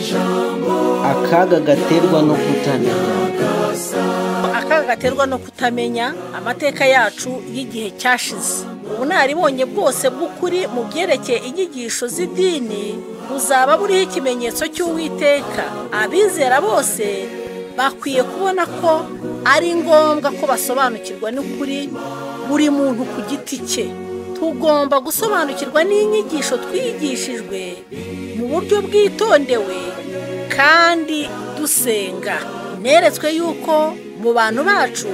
Akaga gaterwa no kutamenya. Akaga gaterwa no kutamenya amateka yacu y'igihe cyashize. Ubunararibonye bwose bw'ukuri mu byerekeye inyigisho z'idini buzaba buriho ikimenyetso cy'Uwiteka. Abizera bose bakwiye kubona ko ari ngombwa ko basobanukirwa n'ukuri buri muntu ku giti cye. Tugomba gusobanukirwa n'inyigisho twigishijwe mu buryo bwitondewe kandi dusenga. Neretswe yuko mu bantu bacu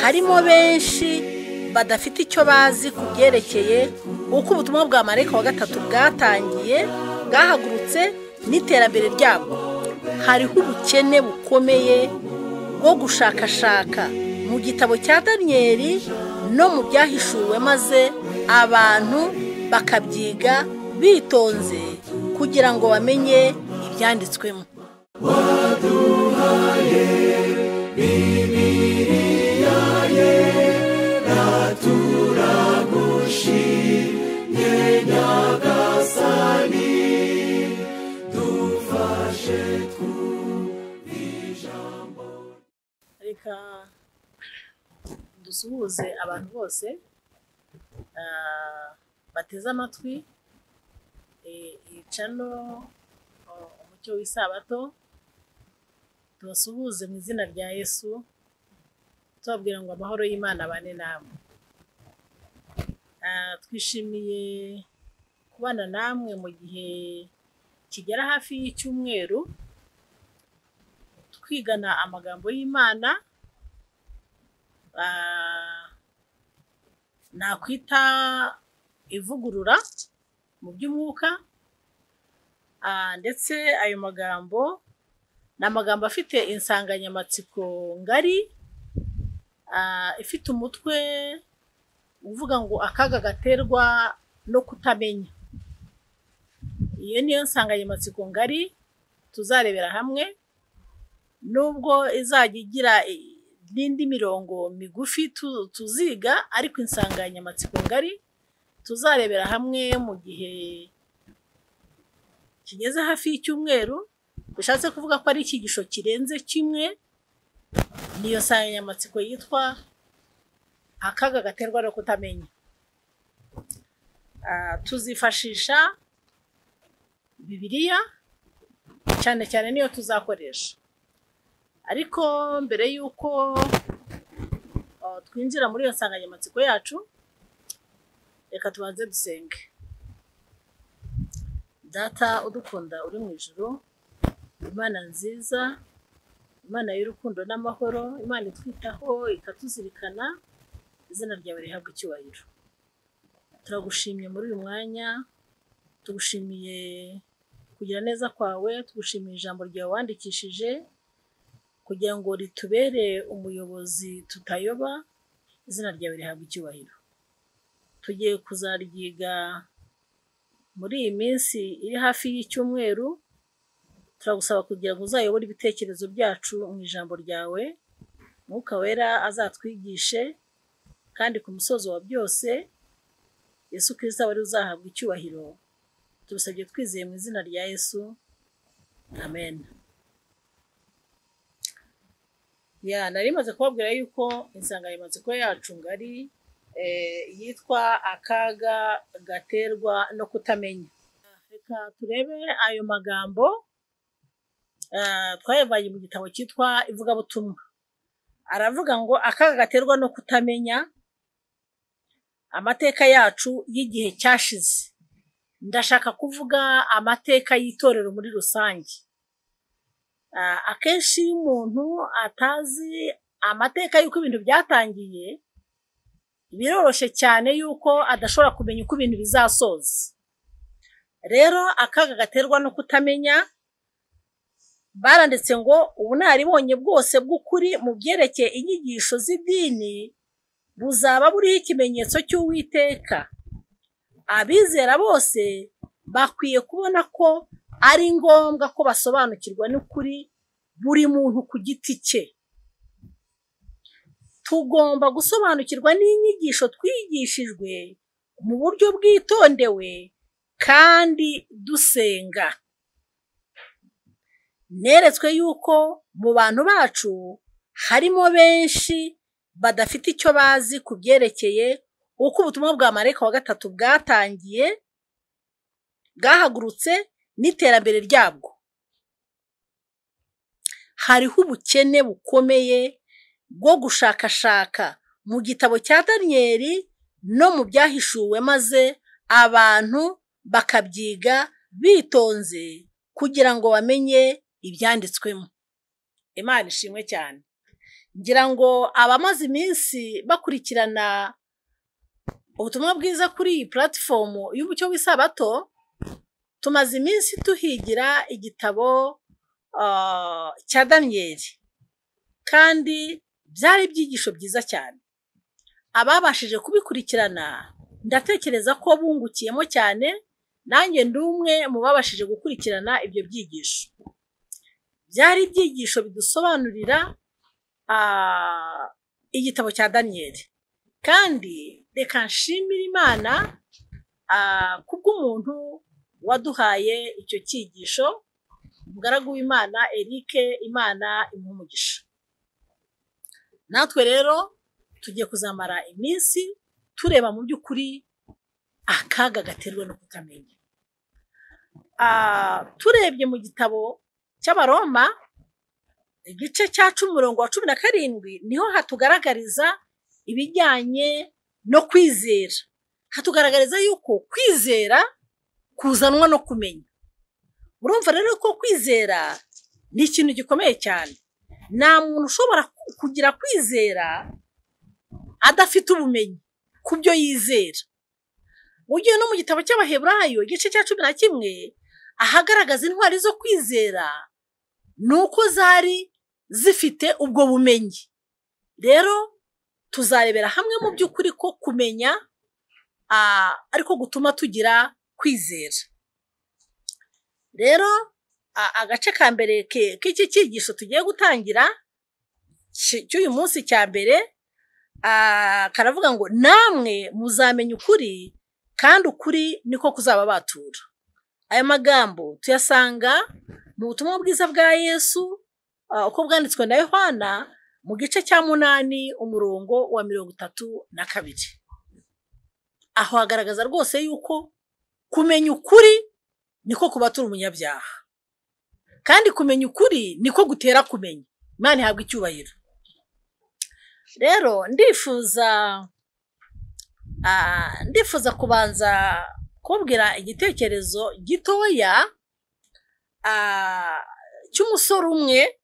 harimo benshi badafite icyo bazi ku byerekeye uko ubutumwa bwa marayika wa gatatu bwatangiye, bwahagurutse n'iterambere ryabwo. Hariho ubukene bukomeye bwo gushakashaka mu gitabo cya Daniyeli no mu byahishuwe, maze abantu bakabyiga bitonze kugira ngo bamenye ibyanditswemo. Waduhaye Bibiliya yera, turagushimye Nyagasani, dufashe twumve ijambo. Reka dusuhuze abantu bose bateze amatwi icano Umucyo w'Isabato. Tubasuhuze mu izina rya Yesu, tubabwira ngo amahoro y'Imana abane namwe. Twishimiye kubana namwe mu gihe kigera hafi y'icyumweru, twigana amagambo y'Imana nakwita ivugurura mu by'umwuka, ndetse ayo magambo ni amagambo afite insanganyamatsiko ngari, ifite umutwe uvuga ngo akaga gaterwa no kutamenya. Iyo niyo nsanganyamatsiko ngari tuzarebera hamwe, nubwo izajya igira n'indi mirongo migufi tuziga, ariko insanganyamatsiko ngari tuzarebera hamwe mu gihe kigeze hafi y'icyumweru, bishatse kuvuga ko ari icyigisho kirenze kimwe. Niyo nsanganyamatsiko yitwa akaga gaterwa no kutamenya. Tuzifashisha Bibiliya cyane cyane niyo tuzakoresha. Ariko mbere y'uko twinjira muri iyo nsanganyamatsiko yacu, reka tubanze dusenge. Data udukunda uri mu ijuru, Imana nziza, Imana y'urukundo n'amahoro, Imana itwitaho ikatuzirikana, izina ryawe rihabwe icyubahiro. Turagushimye muri uyu mwanya, tugushimiye kugira neza kwawe, tugushimiye ijambo ryawe wandikishije kugira ngo ritubere umuyobozi tutayoba, izina ryawe rihabwe icyubahiro. Tugiye kuzaryiga muri iyi minsi iri hafi y'icyumweru, turagusaba kugira ngo uzayobore ibitekerezo byacu mu ijambo ryawe, Mwuka Wera azatwigishe, kandi ku musozo wa byose Yesu Kristo abe ari uzahabwa icyubahiro. Tubisabye twizeye mu izina rya Yesu, amen. Ya nari maze kubabwira yuko insanganyamatsiko yacu ngari yitwa akaga gaterwa no kutamenya. Reka turebe ayo magambo twayavanye mu gitabo cyitwa Ivugabutumwa. Aravuga ngo akaga gaterwa no kutamenya amateka yacu y'igihe cyashize. Ndashaka kuvuga amateka y'itorero muri rusange. Akenshi iyo umuntu atazi amateka y'uko ibintu byatangiye, biroroshye cyane yuko adashobora kumenya uko ibintu bizasoza. Rero akaga gaterwa no kutamenya, baranditse ngo ubunararibonye bwose bw'ukuri mu byerekeye inyigisho z'idini buzaba buriho ikimenyetso cy'Uwiteka. Abizera bose bakwiye kubona ko ari ngombwa ko basobanukirwa n'ukuri buri muntu ku giti cye. Tugomba gusobanukirwa n'inyigisho twigishijwe mu buryo bwitondewe kandi dusenga. Neretswe yuko mu bantu bacu harimo benshi badafite icyo bazi ku byerekeye uko ubutumwa bwa marayika wa gatatu bwatangiye, bwahagurutse n'iterambere ryabwo. Hariho ubukene bukomeye bwo gushakashaka mu gitabo cya Daniyeli no mu byahishuwe, maze abantu bakabyiga bitonze kugira ngo bamenye ibyanditswemo. Imana ishimwe cyane. Ngira ngo abamaze iminsi bakurikirana ubutumwa bwiza kuri iyi platform y'umucyo w'isabato, tumaze iminsi tuhigira igitabo cya Daniyeli, kandi byari ibyigisho byiza cyane. Ababashije kubikurikirana ndatekereza ko bungukiyemo cyane, nanjye ndi umwe mu babashije gukurikirana ibyo byigisho. Byari ibyigisho bidusobanurira igitabo cya Daniyeli, kandi reka nshimire Imana kubw'umuntu waduhaye icyo cyigisho, umugaragu w'Imana Eric, Imana imuhe umugisha. Natwe rero tugiye kuzamara iminsi tureba mu by'ukuri akaga gaterwa no kutamenya. Turebye mu gitabo cy'Abaroma igice cya 10 umurongo wa 17, niho hatugaragariza ibijyanye no kwizera. Hatugaragariza yuko kwizera kuzanwa no kumenya. Urumva rero ko kwizera ni ikintu gikomeye cyane. Nta muntu ushobora kugira kwizera adafite ubumenyi ku byo yizera. Ugiye no mu gitabo cy'Abaheburayo igice cya 11, ahagaragaza intwari zo kwizera nuko zari zifite ubwo bumenyi. Rero tuzarebera hamwe mu by'ukuri ko kumenya ariko gutuma tugira kwizera. Rero agace ka mbere k'iki cyigisho tugiye gutangira cy'uyu munsi cya mbere, karavuga ngo namwe muzamenya ukuri kandi ukuri niko kuzaba batura. Aya magambo tuyasanga mu butumwa bwiza bwa Yesu uko bwanditswe na Yohana mu gice cya 8 umurongo wa 32. Aho hagaragaza rwose yuko kumenya ukuri niko kubatura umunyabyaha, kandi kumenya ukuri niko gutera kumenya. Imana ihabwa icyubahiro. Rero ndifuza kubanza kubwira igitekerezo gitoya cy'umusore umwe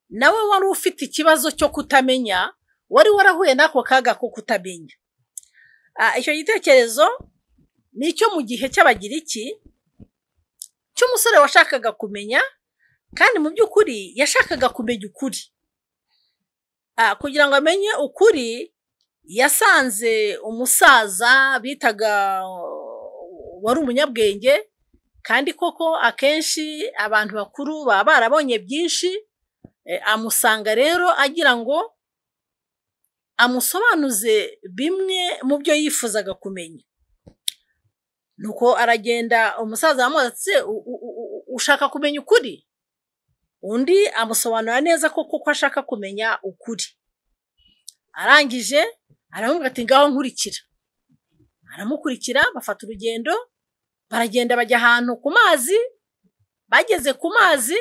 nawe wari ufite ikibazo cyo kutamenya, wari warahuye n'ako kaga ko kutamenya. Icyo gitekerezo ni icyo mu gihe cy'Abagiriki, cy'umusore washakaga kumenya, kandi mu by'ukuri yashakaga kumenya ukuri. Kugira ngo amenye ukuri, yasanze umusaza bitaga wari umunyabwenge, kandi koko akenshi abantu bakuru baba barabonye byinshi. Amusanga rero agira ngo amusobanuze bimwe mu byo yifuzaga kumenya. Nuko aragenda, umusaza amubaza, ushaka kumenya ukuri? Undi amusobanura neza ko kuko ashaka kumenya ukuri. Arangije aramubwira ati ngaho nkurikira. Aramukurikira, bafata urugendo, baragenda bajya ahantu ku mazi. Bageze ku mazi,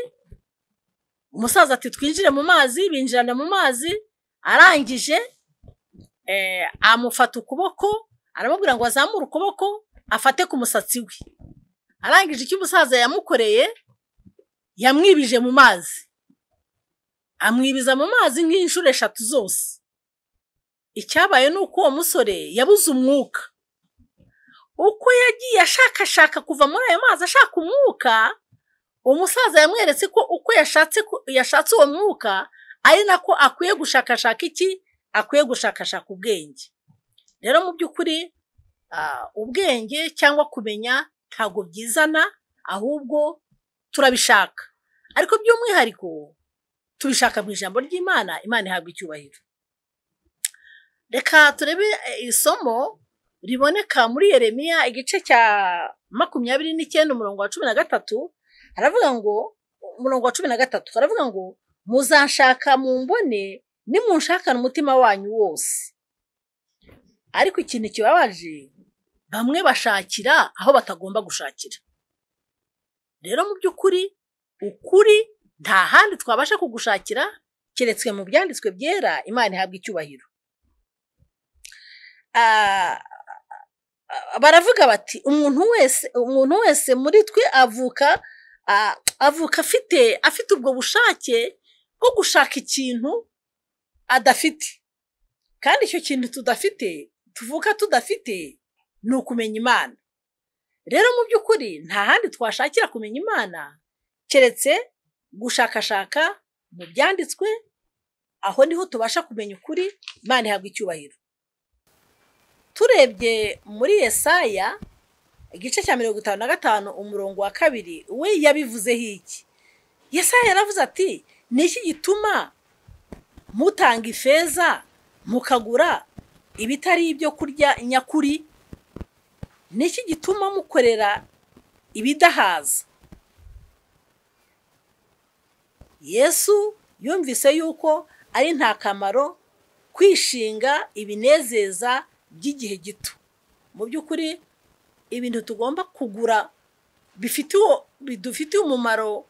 umusaza ati twinjire mu mazi, binjirana mu mazi. Arangije amufata ukuboko, aramubwira ngo azamure ukuboko afate ku musatsi we. Arangije icyo umusaza yamukoreye, yamwibije mu mazi, amwibiza mu mazi nk'inshuro 3 zose. Icyabaye ni uko uwo musore yabuze umwuka. Uko yagiye ashakashaka kuva muri ayo mazi ashaka umwuka, umusaza yamweretse ko uko yashatse uwo mwuka ari nako akwiye gushakashaka iki? Akwiye gushakashaka ubwenge. Rero mu by'ukuri ubwenge cyangwa kumenya ntabwo byizana, ahubwo turabishaka, ariko by'umwihariko tubishaka mu ijambo ry'Imana. Imana ihabwa icyubahiro. Reka turebe isomo riboneka muri Yeremiya igice cya 29 umurongo wa 13. Aravuga ngo Umurongo wa 13 haravuga ngo muzanshaka mumbone nimunshakana umutima wanyu wose. Ariko ikintu kibabaje, bamwe bashakira aho batagomba gushakira. Rero mu by'ukuri ukuri nta handi twabasha kugushakira keretswe mu byanditswe byera. Imana ihabwa icyubahiro. Baravuga bati umuntu wese muri twe avuka afite ubwo bushake bwo gushaka ikintu adafite, kandi icyo kintu tudafite, tuvuka tudafite, ni ukumenya Imana. Rero mu by'ukuri nta handi twashakira kumenya Imana keretse gushakashaka mu byanditswe. Aho niho tubasha kumenya ukuri. Imana ihabwa icyubahiro. Turebye muri Yesaya igice cya 55 umurongo wa 2, we yabivuzeho iki? Yesaya yaravuze ati ni iki gituma mutanga ifeza mukagura ibitari ibyo kurya nyakuri? Ni iki gituma mukorera ibidahaza? Yesu yumvise yuko ari nta kamaro kwishinga ibinezeza by'igihe gito. Mu by'ukuri ibintu tugomba kugura bidufitiye umumaro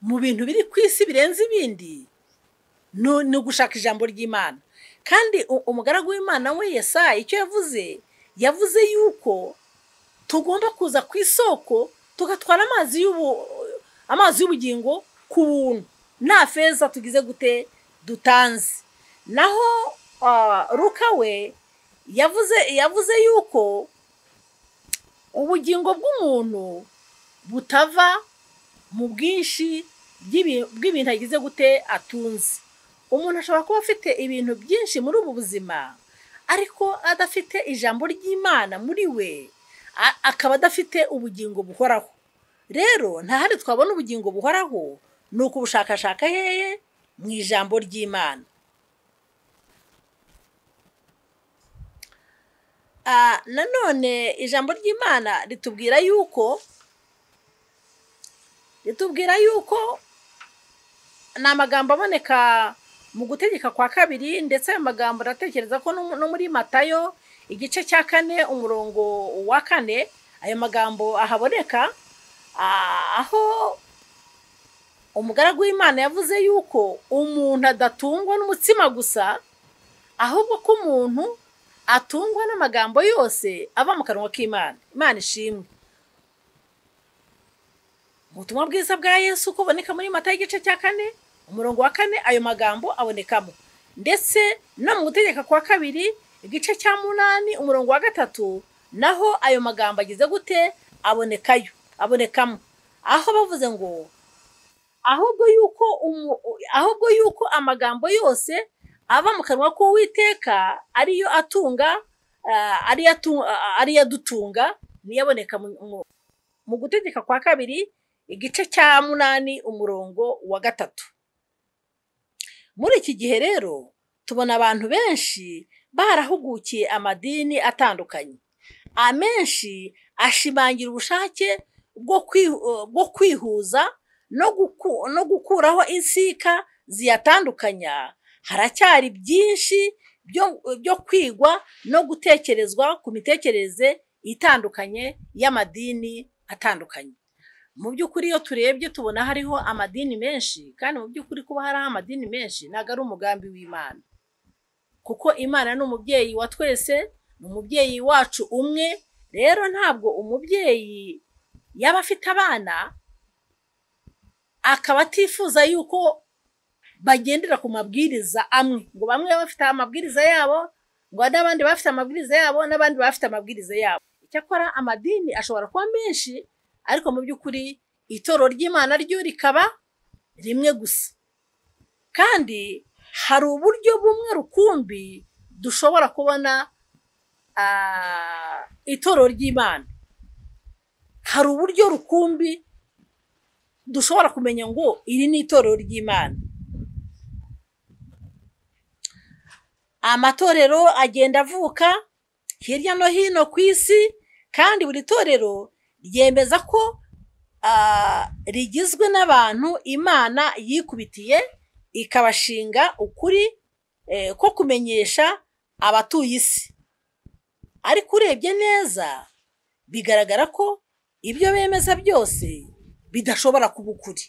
mu bintu biri ku isi birenze ibindi ni ugushaka ijambo ry'Imana. Kandi umugaragu w'Imana we Yesaya icyo yavuze yuko tugomba kuza ku isoko tugatwara amazi y'ubugingo ku buntu, nta feza tugize gute dutanze. Naho Luka we yavuze yuko ubugingo bw'umuntu butava mu bwinshi bw'ibintu agize gute atunze. Umuntu ashobora kuba afite ibintu byinshi muri ubu buzima, ariko adafite ijambo ry'Imana muri we, akaba adafite ubugingo buhoraho. Rero nta handi twabona ubugingo buhoraho, ni ukubushakashaka hehe? Mu ijambo ry'Imana. Nanone ijambo ry'Imana ritubwira yuko ni amagambo aboneka mu gutegeka kwa 2, ndetse ayo magambo ndatekereza ko no muri Matayo igice cya 4 umurongo wa 4 ayo magambo ahaboneka, aho umugaragu w'Imana yavuze yuko umuntu adatungwa n'umutsima gusa, ahubwo ko umuntu atungwa n'amagambo yose ava mu kanwa k'Imana. Imana ishimwe. Ubutumwa bwiza bwa Yesu uko buboneka muri Matayo igice cya 4 umurongo wa 4, ayo magambo abonekamo. Ndetse no mu gutegeka kwa 2 igice cya 8 umurongo wa 3, naho ayo magambo agize gute abonekayo, abonekamo, aho bavuze ngo ahubwo yuko amagambo yose ava mu kanwa k'Uwiteka ariyo atunga, ariyo adutunga, niyaboneka mu gutegeka kwa 2 igice cya 8 umurongo wa 3. Muri iki gihe rero tubona abantu benshi barahugukiye amadini atandukanye, amenshi ashimangira ubushake bwo kwihuza no gukuraho insika ziyatandukanya. Haracyari byinshi byo kwigwa no gutekerezwa ku mitekerereze itandukanye y'amadini atandukanye. Mu by'ukuri iyo turebye tubona hariho amadini menshi, kandi mu by'ukuri kuba hariho amadini menshi ntabwo ari umugambi w'Imana, kuko Imana ni umubyeyi wa twese, ni umubyeyi wacu umwe. Rero ntabwo umubyeyi yaba afite abana akaba atifuza yuko bagendera ku mabwiriza amwe, ngo bamwe bafite amabwiriza yabo, ngo n'abandi bafite amabwiriza yabo, n'abandi bafite amabwiriza yabo. Icyakora amadini ashobora kuba menshi, ariko mu by'ukuri itorero ry'Imana ryo rikaba rimwe gusa. Kandi hari uburyo bumwe rukumbi dushobora kubona itorero ry'Imana. Hari uburyo rukumbi dushobora kumenya ngo iri ni itorero ry'Imana. Amatorero agenda avuka hirya no hino ku isi, kandi buri torero ryemeza ko rigizwe n'abantu Imana yikubitiye ikabashinga ukuri ko kumenyesha abatuye isi. Ariko urebye neza bigaragara ko ibyo bemeza byose bidashobora kuba ukuri,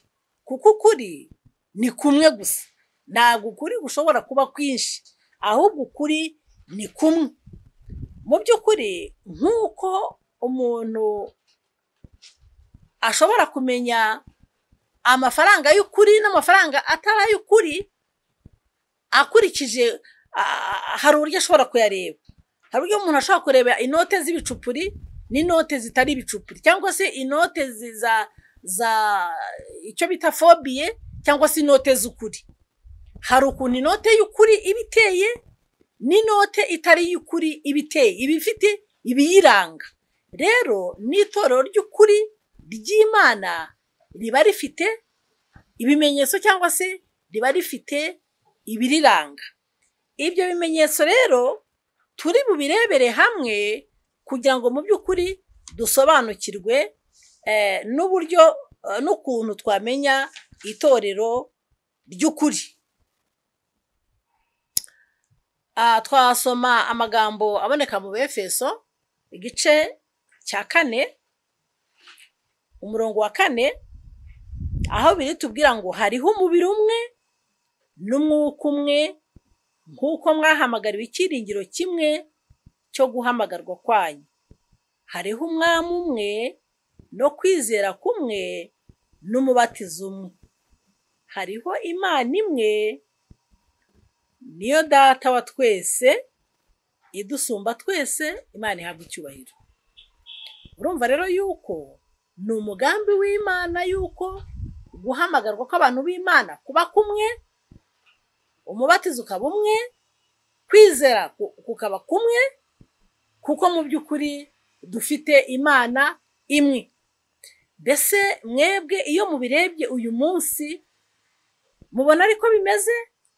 kuko ukuri ni kumwe gusa. Ntabwo ukuri gushobora kuba kwinshi, ahubwo ukuri ni kumwe. Mu by'ukuri nk'uko umuntu ashobora kumenya amafaranga y'ukuri n'amafaranga atari ay'ukuri akurikije, hari uburyo ashobora kuyareba. Hari uburyo umuntu ashobora kureba inote z'ibicupuri n'inote zitari ibicupuri, cyangwa se inote za icyo bita fobiye, cyangwa se inote z'ukuri. Hari ukuntu inote y'ukuri iba iteye n'inote itari iy'ukuri iba iteye, iba ifite ibiyiranga. Rero n'itorero ry'ukuri ry'Imana riba rifite ibimenyetso cyangwa se riba rifite ibiriranga. Ibyo bimenyetso rero turi bubirebere hamwe kugira ngo mu by'ukuri dusobanukirwe n'uburyo n'ukuntu twamenya itorero ry'ukuri. Twasoma amagambo aboneka mu Befeso igice cya 4 umurongo wa 4, aho biri tubwira ngo hariho umubiri umwe n'umwuka umwe, nk'uko mwahamagariwe icyiringiro kimwe cyo guhamagarwa kwanyu. Hariho umwami umwe no kwizera kumwe n'umubatizo umwe. Hariho Imana imwe niyo Data wa twese idusumba twese, Imana ihabwa icyubahiro. Urumva rero yuko ni umugambi w'Imana yuko guhamagarwa kw'abantu b'Imana kuba kumwe, umubatizo ukaba umwe, kwizera kukaba kumwe, kuko mu by'ukuri dufite Imana imwe. Mbese mwebwe iyo mubirebye uyu munsi mubona ariko bimeze?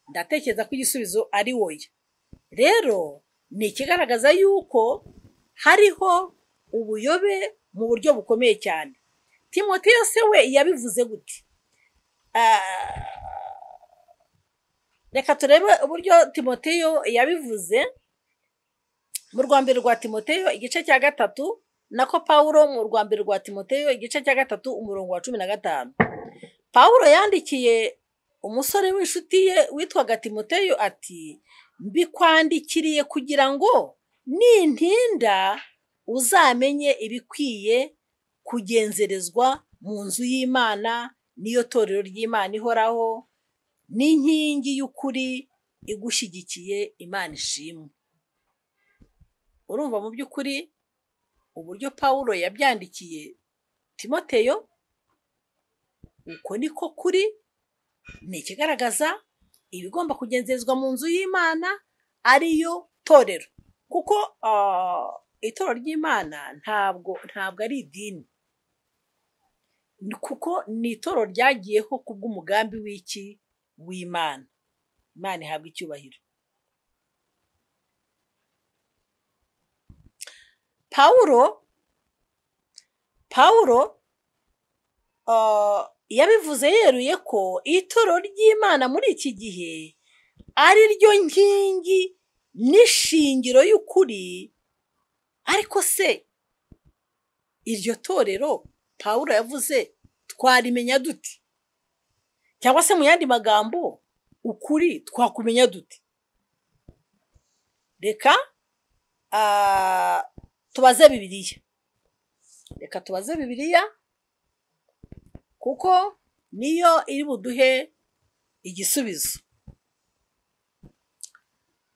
Ndatekereza ko igisubizo ari oya. Rero ni ikigaragaza yuko hariho ubuyobe mu buryo bukomeye cyane. Timoteyo se we yabivuze gute? Reka turebe uburyo Timoteyo yabivuze mu rwambere rwa Timoteyo igice cya 3, nako Pawulo mu rwambere rwa Timoteyo igice cya 3 umurongo wa 15. Pawulo yandikiye umusore w'inshuti ye witwaga Timoteyo ati: mbikwandikiriye kugira ngo nintinda uzamenye ibikwiye kugenzerezwa mu nzu y'Imana, niyo torero ry'Imana ihoraho, n'inkingi y'ukuri igushyigikiye. Imana ishimwe. Urumva mu by'ukuri uburyo Pawulo yabyandikiye Timoteyo, uko niko kuri, ni ikigaragaza ibigomba kugenzerezwa mu nzu y'Imana ariyo torero. Kuko itorero ry'Imana ntabwo ari idini, kuko ni itorero ryagiyeho kubw'umugambi w'iki w'Imana. Imana ihabwa icyubahiro. Pawulo yabivuze yeruye ko itorero ry'Imana muri iki gihe ari ryo nkingi n'ishingiro y'ukuri. Ariko se iryo torero Pawulo yavuze twarimenya dute? Cyangwa se mu yandi magambo, ukuri twakumenya dute? Reka tubaze Bibiliya. Reka tubaze Bibiliya kuko niyo iri buduhe igisubizo.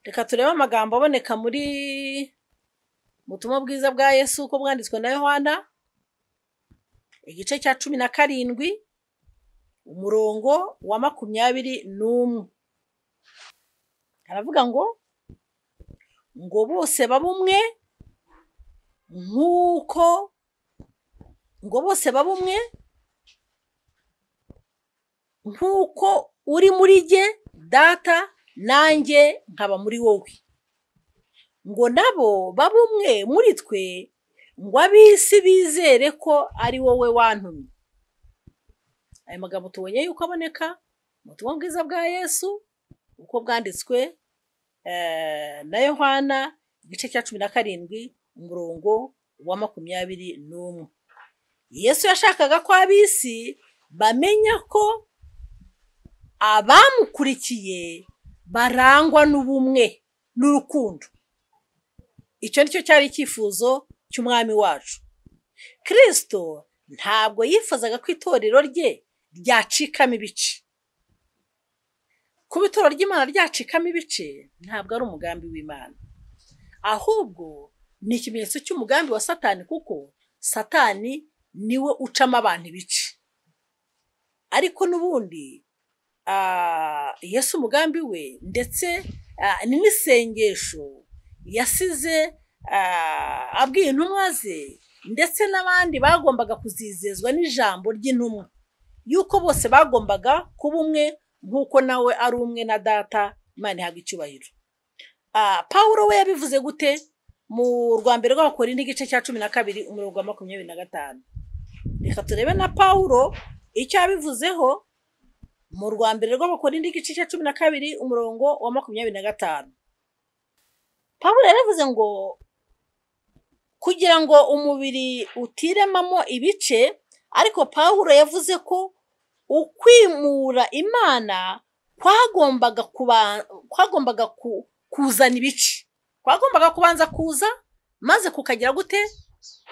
Reka turebe amagambo aboneka muri Butumwa bwiza bwa Yesu uko bwanditswe na Yohana igice cya 17 umurongo wa 21. Aravuga ngo bose babe umwe nk'uko ngo bose babe umwe nk'uko uri muri jye Data nanjye nkaba muri wowe, ngo nabo babe umwe muri twe, ngo ab'isi bizere ko ari wowe wantumye. Aya magambo tubonye yuko aboneka mu butumwa bwiza bwa Yesu uko bwanditswe na Yohana igice cya 17 umurongo wa 21. Yesu yashakaga ko ab'isi bamenya ko abamukurikiye barangwa n'ubumwe n'urukundo. Icyo nicyo cyari icyifuzo cy'umwami wacu. Kristo ntabwo yifuzaga ko itorero rye ryacikamo ibice. Kuba itorero ry'Imana ryacikamo ibice ntabwo ari umugambi w'Imana, ahubwo ni ikimenyetso cy'umugambi wa Satani, kuko Satani niwe ucamo abantu ibice. Ariko n'ubundi Yesu umugambi we ndetse ni n'isengesho yasize abwiye intumwa ze ndetse n'abandi bagombaga kuzizezwa n'ijambo ry'intumwa, yuko bose bagombaga kuba umwe nk'uko nawe ari umwe na Data. Imana ihabwa icyubahiro. Pawulo we yabivuze gute mu rwa mbere rw'Abakorinto igice cya 12 umurongo wa 25? Reka turebe na Pawulo icyo yabivuzeho mu rwa mbere rw'Abakorinto igice cya 12 umurongo wa 25. Pawulo yaravuze ngo kugira ngo umubiri utiremamo ibice, ariko Pawulo yavuze ko ukwimura Imana kwagombaga kuzana ibice, kwagombaga kubanza kuza maze kukagira gute,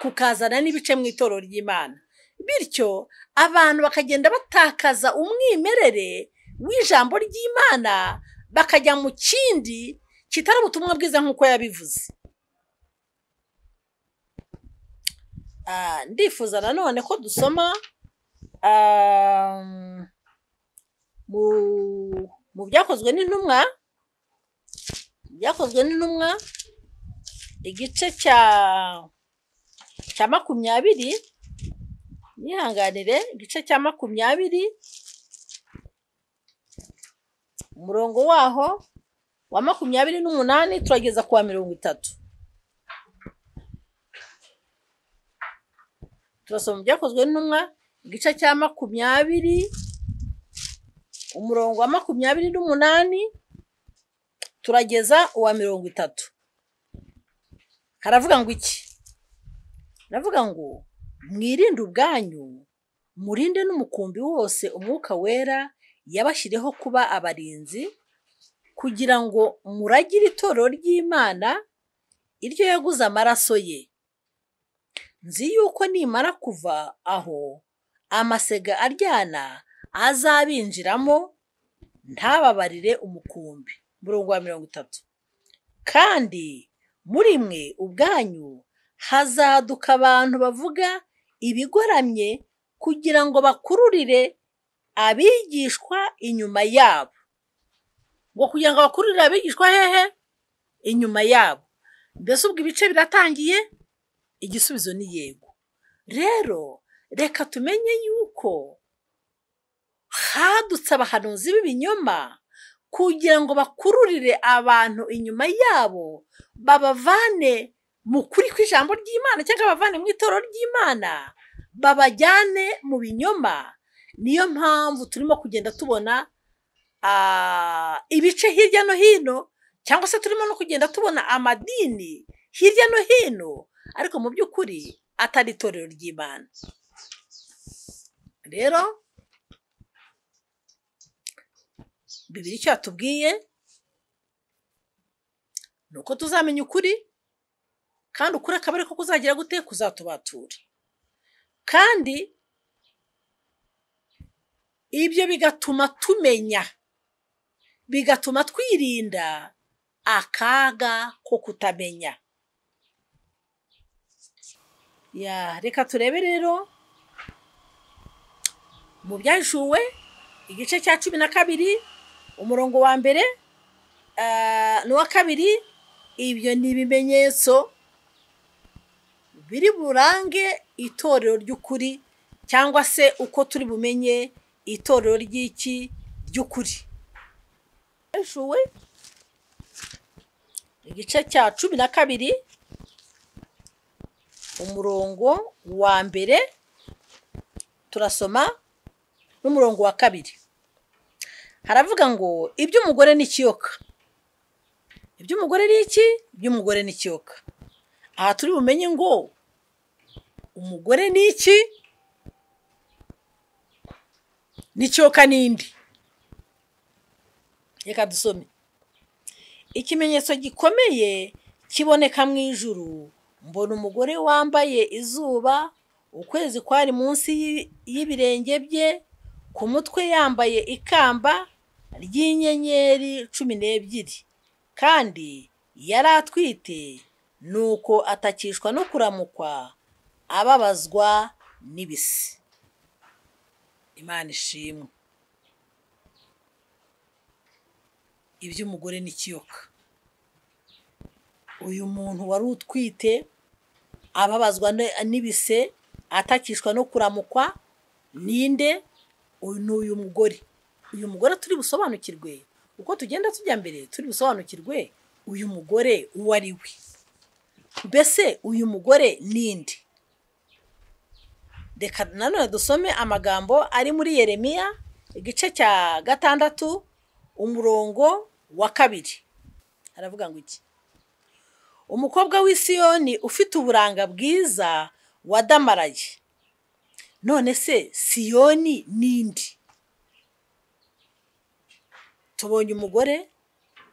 kukazana n'ibice mu itorero ry'Imana. Bityo abantu bakagenda batakaza umwimerere w'ijambo ry'Imana bakajya mu kindi kitari ubutumwa bwiza nk'uko yabivuze. Ndifuza nanone ko dusoma mu byakozwe n'intumwa, byakozwe n'intumwa igice cya 20, nihanganire, igice cya 20 umurongo waho wa 28 turageza kuwa 30. Turasoma byakozwe n'intumwa igice cya 20 umurongo wa 28 turageza uwa 30. Haravuga ngo iki? Haravuga ngo mwirinde ubwanyu, murinde n'umukumbi wose Umwuka Wera yabashyireho kuba abarinzi, kugira ngo muragire itorero ry'Imana iryo yaguze amaraso ye. Nzi yuko nimara kuva aho amasega aryana azabinjiramo ntababarire umukumbi. Umurongo wa 30. Kandi muri mwe ubwanyu hazaduka abantu bavuga ibigoramye kugira ngo bakururire abigishwa inyuma yabo. Ngo kugira ngo bakururire abigishwa hehe? Inyuma yabo. Mbese ubwo ibice biratangiye? Igisubizo ni yego. Rero reka tumenye yuko hadutse abahanuzi b'ibinyoma kugira ngo bakururire abantu inyuma yabo, babavane mu kuri kw'ijambo ry'Imana cyangwa babavane mu itorero ry'Imana, babajyane mu binyoma. Niyo mpamvu turimo kugenda tubona ibice hirya no hino, cyangwa se turimo no kugenda tubona amadini hirya no hino, ariko mu by'ukuri atari itorero ry'Imana. Rero Bibiliya icyo yatubwiye ni uko tuzamenya ukuri, kandi ukuri akaba ariko kuzagira gute? Kuzatubatura. Kandi ibyo bigatuma tumenya, bigatuma twirinda akaga ko kutamenya. Ya, reka turebe rero mu byahishuwe igice cya 12 umurongo wa mbere n'uwa kabiri. Ibyo ni ibimenyetso biri burange itorero ry'ukuri, cyangwa se uko turi bumenye itorero ry'iki ry'ukuri. Byahishuwe igice cya 12 umurongo wa mbere turasoma. n'umurongo wa 2. Haravuga ngo iby'umugore n'ikiyoka. Iby'umugore ni iki? Iby'umugore n'ikiyoka. Aha turi bumenye ngo umugore ni iki, n'ikiyoka n'indi. Reka dusome. Ikimenyetso gikomeye kiboneka mu ijuru, mbona umugore wambaye izuba, ukwezi kwari munsi y'ibirenge bye, ku mutwe yambaye ikamba ry'inyenyeri 12, kandi yari atwite, nuko atakishwa no kuramukwa, ababazwa n'ibise. Imana ishimwe. Iby'umugore n'ikiyoka. Uyu muntu wari utwite ababazwa n'ibise, atakishwa no kuramukwa, ninde? Uyu ni uyu mugore. Uyu mugore turi busobanukirwe uko tugenda tujya mbere, turi busobanukirwe uyu mugore uwo ari we. Mbese uyu mugore ninde? Reka nanone dusome amagambo ari muri Yeremiya igice cya 6 umurongo wa 2. Aravuga ngo iki? Umukobwa w'i Siyoni ufite uburanga bwiza wadamaraye. None se Siyoni nindi? Tubonye umugore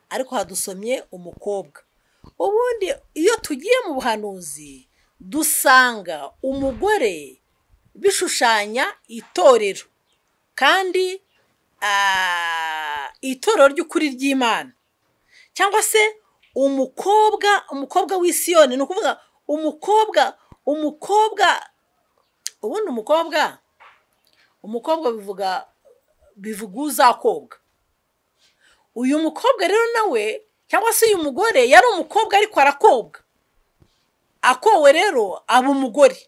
ariko hadusomye umukobwa. Ubundi iyo tugiye mu buhanuzi dusanga umugore bishushanya itorero, kandi itorero ry'ukuri ry'Imana, cyangwa se umukobwa w'i Siyoni. Ni ukuvuga umukobwa ubundi umukobwa bivuga uzakobwa. Uyu mukobwa rero nawe, cyangwa se uyu mugore yari umukobwa ariko arakobwa, akowe rero aba umugore,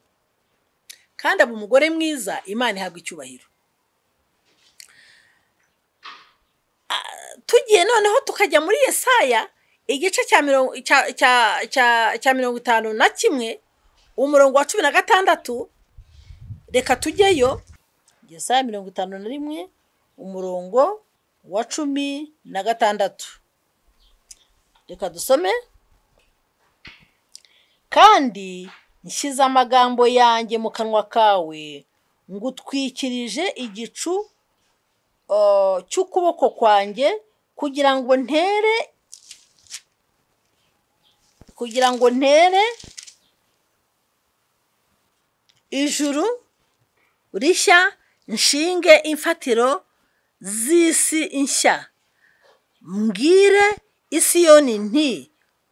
kandi aba umugore mwiza. Imana ihabwa icyubahiro. Tugiye noneho tukajya muri Yesaya igice cya 51 umurongo wa 16. Reka tujyeyo. Yesaya 51 umurongo wa 16. Reka dusome. Kandi nshyize amagambo yanjye mu kanwa kawe, ngutwikirije igicu cy'ukuboko kwanjye, kugira ngo ntere ijuru rishya, nshinge imfatiro z'isi nshya, mbwire Isiyoni nti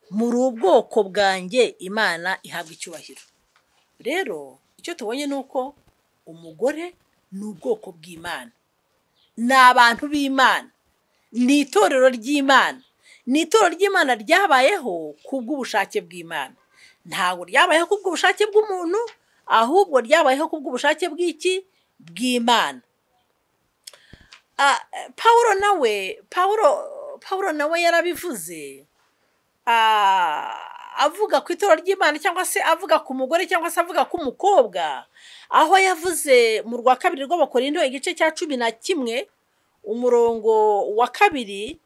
muri ubwoko bwanjye. Imana ihabwa icyubahiro. Rero icyo tubonye ni uko umugore ni ubwoko bw'Imana, ni abantu b'Imana, ni itorero ry'Imana. Ni itorero ry'Imana ryabayeho kubw'ubushake bw'Imana. Ntabwo ryabayeho kubw'ubushake bw'umuntu, ahubwo ryabayeho kubw'ubushake bw'iki? Bw'Imana. Paulo nawe yarabivuze, avuga ku itorero ry'Imana, cyangwa se avuga ku mugore, cyangwa se avuga ku mukobwa, aho yavuze mu rwa 2 rw'Abakorinto igice cya 11 umurongo wa 2,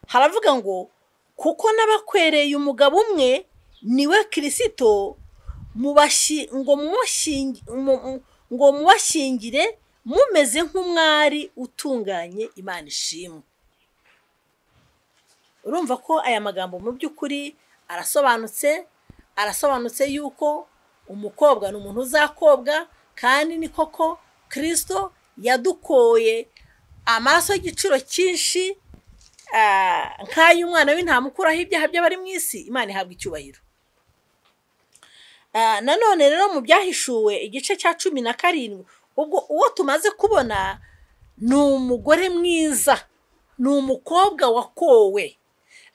haravuga ngo kuko n'abakwereye umugabo umwe niwe Kristo, ngo mubashingire mumeze nk'umwari utunganye. Imana ishimwe. Urumva ko aya magambo mu by'ukuri arasobanutse, arasobanutse yuko umukobwa ni umuntu uzakobwa, kandi ni koko Kristo yadukoye amaraso y'igiciro cyinshi nk'ay'umwana w'intama ukuraho ibyaha by'abari mu isi. Imana ihabwa icyubahiro. Nanone rero mu byahishuwe igice cya 17, ubwo uwo tumaze kubona ni umugore mwiza, ni umukobwa wakowe,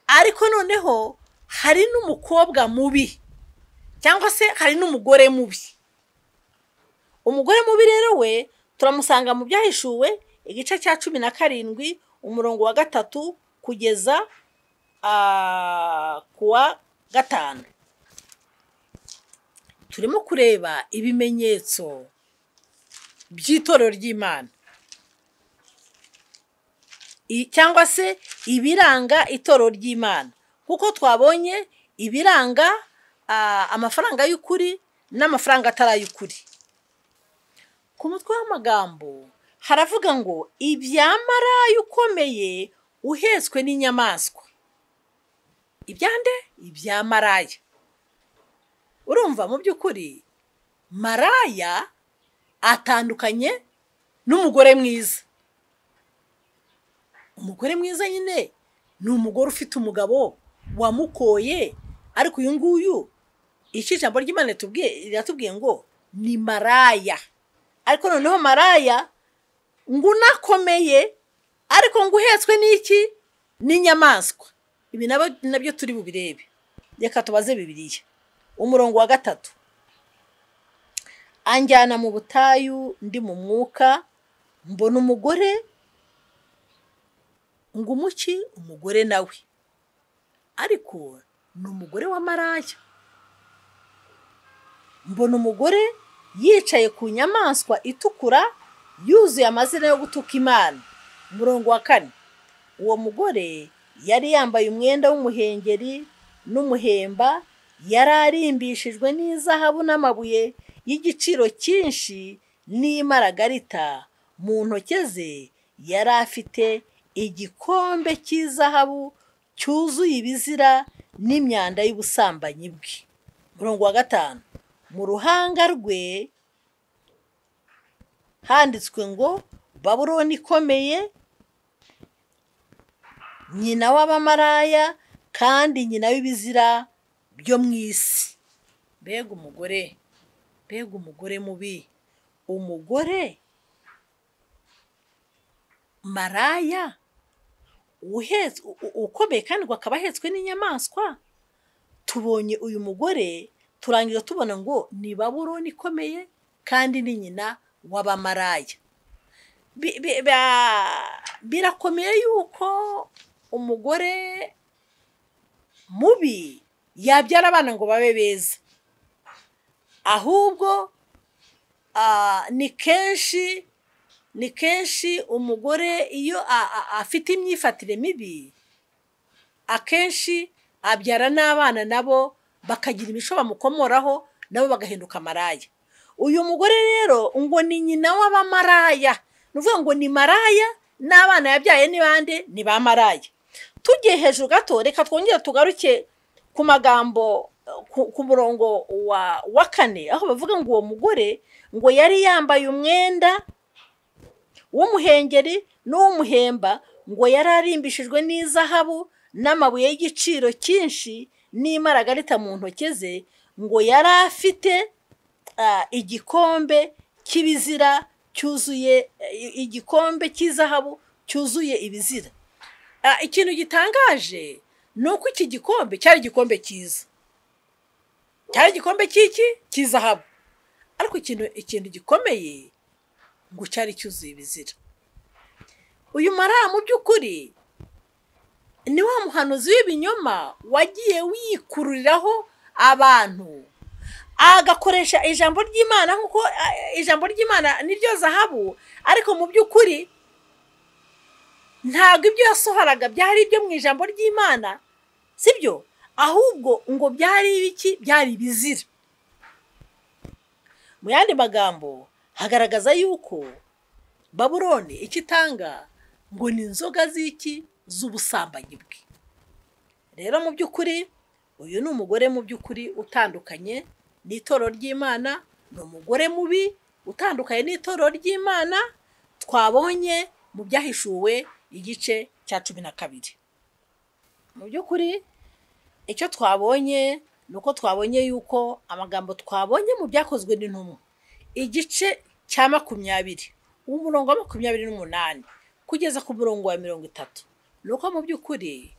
ariko noneho hari n'umukobwa mubi, cyangwa se hari n'umugore mubi. Umugore mubi rero we turamusanga mu byahishuwe igice cya 17 umurongo wa 3 kugeza kuwa 5. Turimo kureba ibimenyetso by'itorero ry'Imana. Cyangwa se ibiranga itorero ry'Imana, kuko twabonye ibiranga amafaranga y'ukuri n'amafaranga atari ay'ukuri. Ku mutwe w'amagambo haravuga ngo ibya maraya ukomeye uhetswe n'inyamaswa. Ibyande? Ibya maraya. Urumva mu by'ukuri maraya atandukanye n'umugore mwiza. Umugore mwiza nyine ni umugore ufite umugabo wamukoye, ariko uyu nguyu iki jambo ry'Imana riratubwiye ngo ni maraya. Ariko noneho maraya ngo unakomeye, ariko ngo uhetswe n'iki? N'inyamaswa. Ibi nabyo turi bubirebe. Reka tubaze Bibiliya. Umurongo wa 3. Anjyana mu butayu ndi mu mwuka, mbona umugore ngo umuki umugore nawe, ariko ni umugore wa maraya. Mbona umugore yicaye ku nyamaswa itukura yuzuye amazina yo gutuka Imana. Umurongo wa 4. Uwo mugore yari yambaye umwenda w'umuhengeri n'umuhemba, yari arimbishijwe n'izahabu n'amabuye y'igiciro cyinshi n'imaragarita. Mu ntoki ze yari afite igikombe cy'izahabu cyuzuye ibizira n'imyanda y'ubusambanyi bwe. Umurongo wa 5. Mu ruhanga rwe handitswe ngo Babuloni ikomeye, nyina w'abamaraya kandi nyina w'ibizira byo mu isi. Mbega umugore, mbega umugore mubi, umugore maraya ukomeye kandi akaba ahetswe n'inyamaswa. Tubonye uyu mugore turangiza tubona ngo ni Babuloni ikomeye kandi ni nyina w'abamaraya. Birakomeye yuko umugore mubi yabyara abana ngo babe beza, ahubwo ni kenshi umugore iyo afite imyifatire mibi akenshi abyara n'abana nabo bakagira imico bamukomoraho, nabo bagahinduka maraya. Uyu mugore rero ngo ni nyina w'abamaraya, ni ukuvuga ngo ni maraya n'abana yabyaye ni bande? Ni ba maraya. Tugiye hejuru gato, reka twongere tugaruke ku magambo ku murongo wa 4, aho bavuga ngo uwo mugore ngo yari yambaye umwenda w'umuhengeri n'uw'umuhemba, ngo yari arimbishijwe n'izahabu n'amabuye y'igiciro cyinshi n'imaragarita mu ntoki ze, ngo yari afite igikombe cy'ibizira cyuzuye, igikombe cy'izahabu cyuzuye ibizira. Ikintu gitangaje ni uko iki gikombe cyari igikombe cyiza, cyari igikombe cy'iki? Cy'izahabu. Ariko ikintu gikomeye ngo cyari cyuzuye ibizira. Uyu maraya mu by'ukuri ni wa muhanuzi w'ibinyoma wagiye wikururiraho abantu, agakoresha ijambo ry'Imana nk'uko ijambo ry'Imana niryo zahabu, ariko mu by'ukuri ntabwo ibyo yasohoraga byari ibyo mu ijambo ry'Imana, sibyo? Ahubwo ngo byari ibiki? Byari ibizira. Mu yandi magambo hagaragaza yuko Babuloni icyo itanga ngo ni inzoga z'iki? Z'ubusambanyi bwe. Rero mu by'ukuri uyu ni umugore mu by'ukuri utandukanye n'itorero ry'Imana, ni umugore mubi utandukanye n'itorero ry'Imana twabonye mu byahishuwe igice cya 12. Mu by'ukuri icyo twabonye ni uko twabonye yuko amagambo twabonye mu byakozwe n'intumwa igice cya 20 umurongo wa 28 kugeza ku murongo wa 30, ni uko mu by'ukuri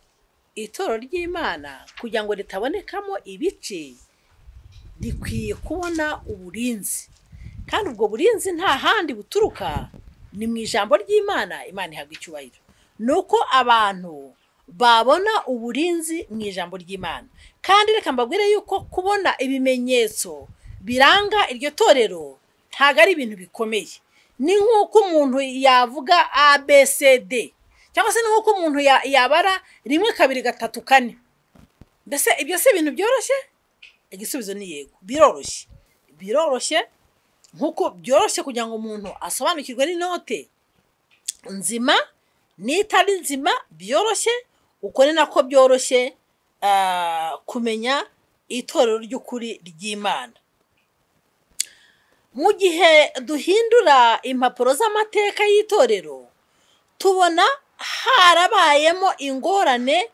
itorero ry'Imana kugira ngo ritabonekamo ibice rikwiye kubona uburinzi, kandi ubwo burinzi nta handi buturuka, ni mu ijambo ry'Imana. Imana ihabwa icyubahiro. Ni uko abantu babona uburinzi mu ijambo ry'Imana. Kandi reka mbabwire yuko kubona ibimenyetso biranga iryo torero ntabwo ari ibintu bikomeye. Ni nk'uko umuntu yavuga ABCD Cyangwa se ni nk'uko umuntu yabara 1 2 3 4. Mbese ibyo si ibintu byoroshye? Igisubizo ni yego, biroroshye. Biroroshye nk'uko byoroshye kugira ngo umuntu asobanukirwe n'inote nzima n'itari nzima, byoroshye. Uko ni nako byoroshye kumenya itorero ry'ukuri ry'Imana. Mu gihe duhindura impapuro z'amateka y'itorero, tubona harabayemo ingorane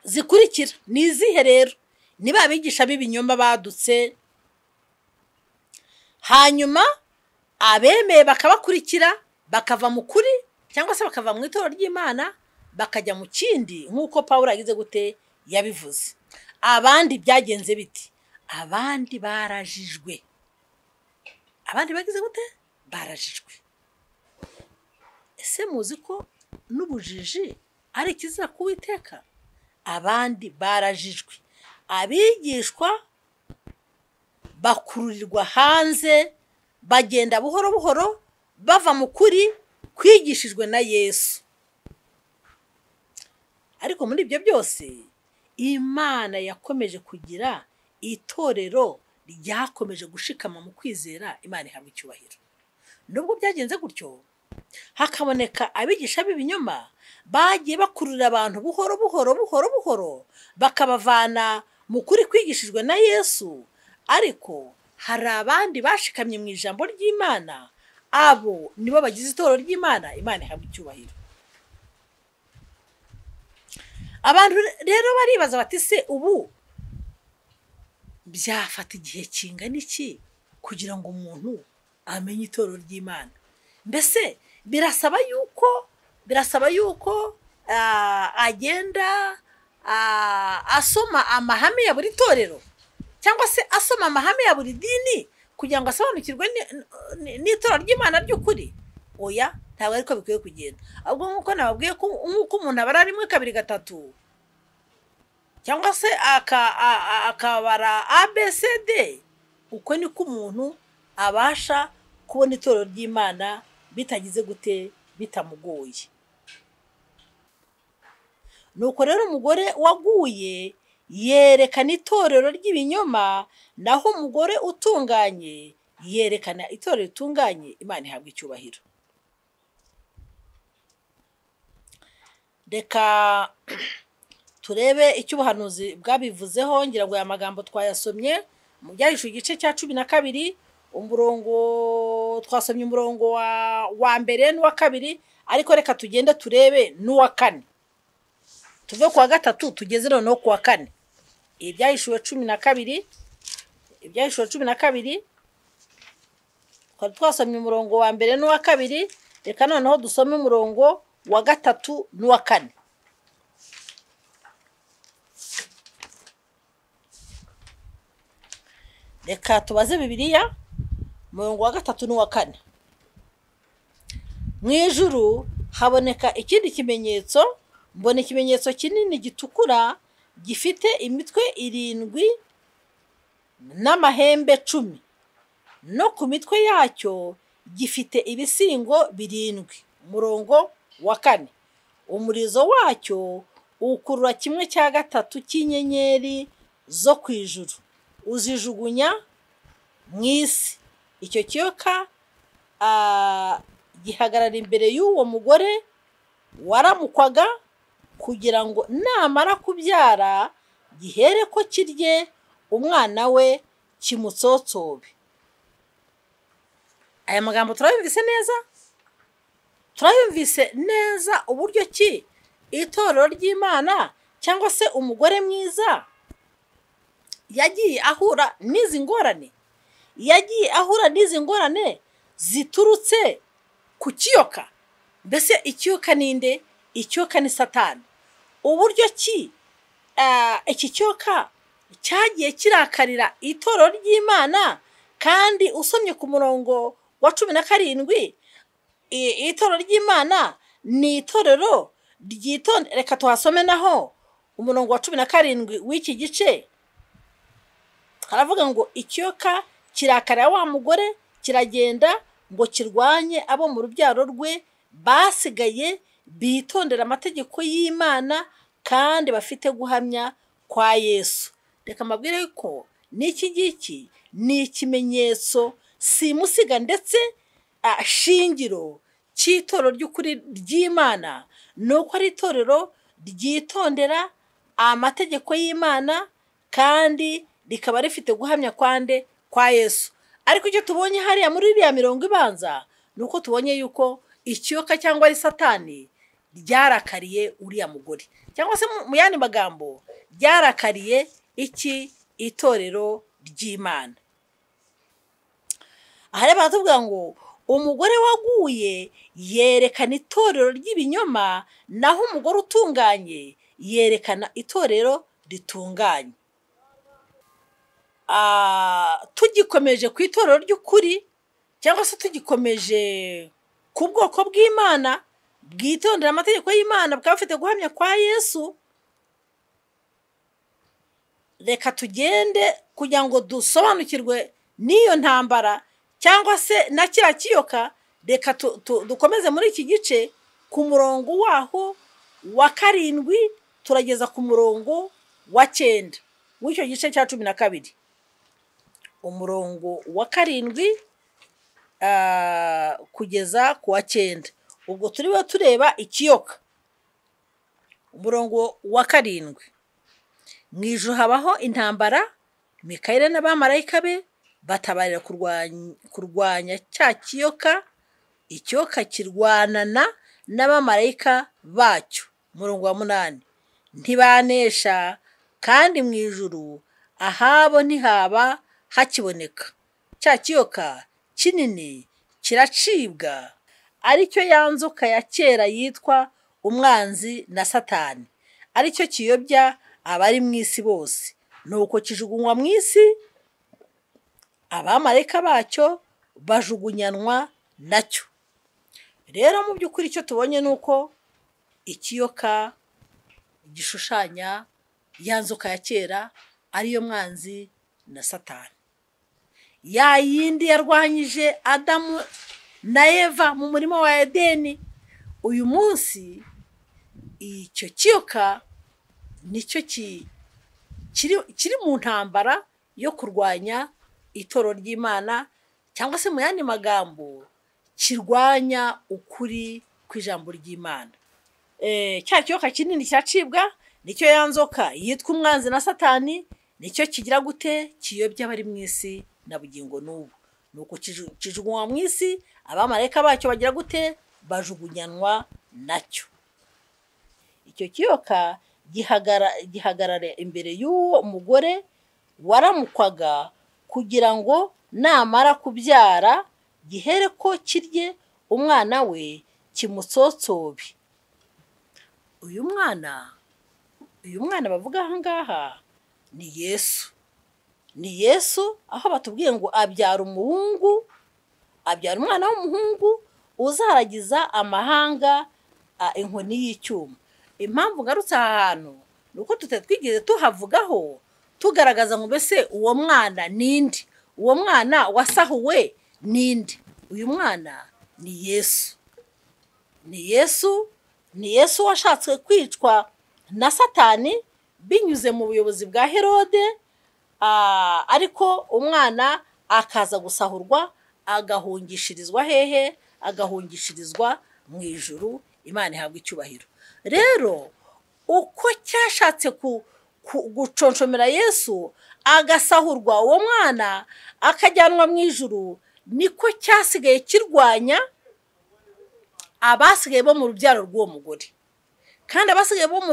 zikurikira. Ni izihe rero? Ni ba bigisha b'ibinyoma badutse, hanyuma abemeye bakabakurikira, bakava mu kuri cyangwa se bakava mu itorero ry'Imana bakajya mu kindi, nk'uko Pawulo yagize gute yabivuze. Abandi byagenze biti? Abandi barajijwe. Abandi bagize gute? Barajijwe. Ese muzi ko n'ubujiji ari ikizira k'Uwiteka? Abandi barajijwe. Abigishwa bakururirwa hanze, bagenda buhoro buhoro bava mu kuri kwigishijwe na Yesu. Ariko muri ibyo byose Imana yakomeje kugira itorero ryakomeje gushikama mu kwizera. Imana ihabwa icyubahiro. Nubwo byagenze gutyo, hakaboneka abigisha b'ibinyoma bagiye bakurura abantu buhoro buhoro buhoro buhoro, bakabavana mu kuri kwigishijwe na Yesu. Ariko hari abandi bashikamye mu ijambo ry'Imana, abo nibo bagize itorero ry'Imana. Imana ihabwa icyubahiro. Abantu rero baribaza bati se ubu byafata igihe kingana iki kugira ngo umuntu amenye itorero ry'Imana? Mbese birasaba yuko agenda asoma amahame ya buri torero, cyangwa se asoma amahame ya buri dini kugira ngo asobanukirwe n'itorero ry'Imana ry'ukuri? Oya, ntabwo ariko bikwiye kugenda. Ahubwo nk'uko nababwiye ko nk'uko umuntu abara 1 2 3 cyangwa se akabara ABCD, uko niko umuntu abasha kubona itorero ry'Imana bitagize gute, bitamugoye. Nuko rero umugore waguye yerekana itorero ry'ibinyoma, naho umugore utunganye yerekana itorero ritunganye. Imana ihabwa icyubahiro. Reka turebe icyo ubuhanuzi bwabivuzeho. Ngira ngo aya magambo twayasomye mu Byahishuwe igice cya 12, umurongo twasomye umurongo wa mbere n'uwa kabiri, ariko reka tugende turebe n'uwa kane. Tuve ku wa gatatu tugeze noneho ku wa kane. Ibyahishuwe 12, Ibyahishuwe 12, twari twasomye umurongo wa mbere n'uwa kabiri, reka noneho dusome umurongo wa gatatu n'uwa kane. Reka tubaze Bibiliya, umurongo wa gatatu n'uwa kane. Mu ijuru haboneka ikindi kimenyetso, mbona ikimenyetso kinini gitukura gifite imitwe 7 n'amahembe 10, no ku mitwe yacyo gifite ibisingo 7. Umurongo wa kane, umurizo wacyo ukurura 1/3 cy'inyenyeri zo ku ijuru, uzijugunya mu isi. Icyo kiyoka gihagarara imbere y'uwo mugore waramukwaga, kugira ngo namara kubyara gihere ko kirye umwana we kimutsotsobe. Aya magambo turayumvise neza? Turayumvise neza uburyo ki itorero ry'Imana cyangwa se umugore mwiza yagiye ahura n'izi ngorane, yagiye ahura n'izi ngorane ziturutse ku kiyoka. Mbese ikiyoka ninde? Ikiyoka ni Satani. Uburyo ki iki kiyoka cyagiye kirakarira itorero ry'Imana, kandi usomye ku murongo wa 17, itorero ry'Imana ni itorero ryitonde. Reka tuhasome naho umurongo wa 17 w'iki gice. Haravuga ngo ikiyoka kirakarira wa mugore, kiragenda ngo kirwanye abo mu rubyaro rwe basigaye bitondera amategeko y'Imana kandi bafite guhamya kwa Yesu. Reka mbabwire ko n'iki ngiki ni ikimenyetso simusiga ndetse shingiro cy'itorero ry'ukuri ry'Imana, ni uko ari itorero ryitondera amategeko y'Imana kandi rikaba rifite guhamya kwande kwa Yesu. Ariko icyo tubonye hariya muri iriya mirongo ibanza ni uko tubonye yuko ikiyoka cyangwa ari Satani ryarakariye uriya mugore, cyangwa se mu yandi magambo ryarakariye iki itorero ry'Imana. Aha rero baratubwira ngo umugore waguye yerekana itorero ry'ibinyoma, naho umugore utunganye yerekana itorero ritunganye. Tugikomeje ku itorero ry'ukuri cyangwa se tugikomeje ku bwoko bw'Imana bwitondera amategeko y'Imana bukaba bufite guhamya kwa Yesu, reka tugende kugira ngo dusobanukirwe n'iyo ntambara cyangwa se na kiriya kiyoka. Reka dukomeze muri iki gice ku murongo waho wa 7 turageza ku murongo wa 9 w'icyo gice cya 12. Umurongo wa 7 kugeza ku wa 9. Ubwo turiho tureba ikiyoka. Umurongo wa 7: mu ijuru habaho intambara, Mikayeli n'abamarayika be batabarira kurwanya cya kiyoka, ikiyoka kirwanana n'abamarayika bacyo. Umurongo wa 8: ntibanesha, kandi mu ijuru ahabo ntihaba hakiboneka. Cya kiyoka kinini kiracibwa, aricyo ya nzoka ya kera yitwa umwanzi na Satani, aricyo kiyobya abari mu isi bose. Nuko kijugunywa mu isi, abamarayika bacyo bajugunyanwa nacyo. Rero mu by'ukuri icyo tubonye ni uko ikiyoka gishushanya ya nzoka ya kera ariyo mwanzi na Satani, ya yindi yarwanyije Adamu na Eva mu murima wa Edeni. Uyu munsi icyo kiyoka nicyo kiri mu ntambara yo kurwanya itorero ry'Imana, cyangwa se mu yandi magambo kirwanya ukuri kw'ijambo ry'Imana. Cya kiyoka kinini cyacibwa nicyo ya nzoka yitwa umwanzi na Satani, nicyo kigira gute kiyobya abari mu isi na bugingo n'ubu. Nuko kijugunywa mu isi, abamarayika bacyo bagira gute bajugunyanwa nacyo. Icyo kiyoka gihagarara imbere y'uwo mugore waramukwaga, kugira ngo namara kubyara gihere ko kirye umwana we kimutsotsobe. Uyu mwana bavuga aha ngaha ni Yesu. Ni Yesu, aho batubwiye ngo abyara umuhungu, abyara umwana w'umuhungu uzaragiza amahanga inkoni y'icyuma. Impamvu ngarutse aha hantu ni uko tutatwigeze tuhavugaho tugaragaza ngo mbese uwo mwana ninde, uwo mwana wasahuwe ninde. Uyu mwana ni Yesu. Ni Yesu, ni Yesu washatswe kwicwa na Satani binyuze mu buyobozi bwa Herode, ariko umwana akaza gusahurwa agahungishirizwa hehe? Agahungishirizwa mu ijuru. Imana ihabwa icyubahiro. Rero uko cyashatse guconshomera Yesu agasahurwa uwo mwana akajyanwa mu ijuru, niko cyasigaye kirwanya abasigaye bo mu rubyaro rw'uwo mugore. Kandi abasigaye bo mu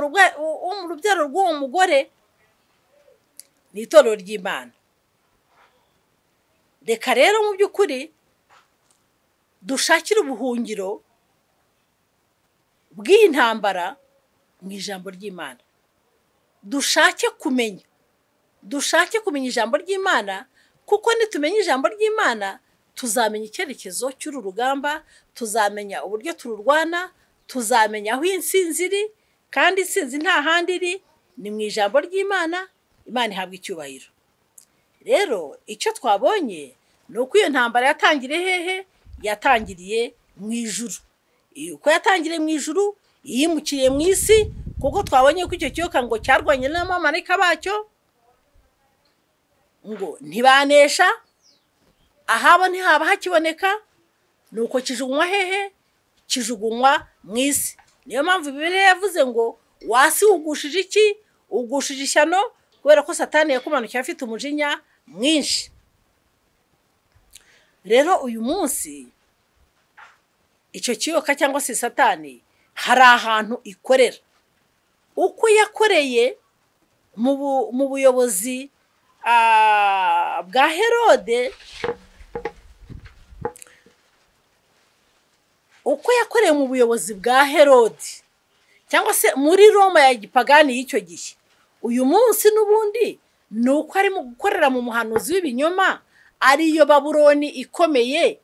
rubyaro rw'uwo mugore ni itorero ry'Imana. Reka rero mu by'ukuri dushakire ubuhungiro bw'iyi ntambara mu ijambo ry'Imana. Dushake kumenya, dushake kumenya ijambo ry'Imana, kuko nitumenya ijambo ry'Imana tuzamenya icyerekezo cy'uru rugamba, tuzamenya uburyo tururwana, tuzamenya aho intsinzi iri, kandi intsinzi nta handi iri, ni mu ijambo ry'Imana. Imana ihabwa icyubahiro. Rero icyo twabonye ni uko iyo ntambara yatangiriye hehe? Yatangiriye mu ijuru. Uko yatangiriye mu ijuru Yimukiriye mu isi kuko twabonye ko icyo kiyoka ngo cyarwanye n'abamarayika bacyo, ngo ntibanesha, ahabo ntihaba hakiboneka, nuko kijugunywa hehe? Kijugunywa mu isi. Niyo mpamvu Bibiliya yavuze ngo wasi ugushije iki? Ugushije ishyano, kubera ko Satani yakumanukiye afite umujinya mwinshi. Rero uyu munsi icyo kiyoka cyangwa se Satani hari ahantu ikorera. Uko yakoreye mu buyobozi bwa Herode, uko yakoreye mu buyobozi bwa Herode cyangwa se muri Roma ya gipagani y'icyo gihe, uyu munsi n'ubundi ni uko arimo gukorera mu muhanuzi w'ibinyoma, ariyo Babuloni ikomeye,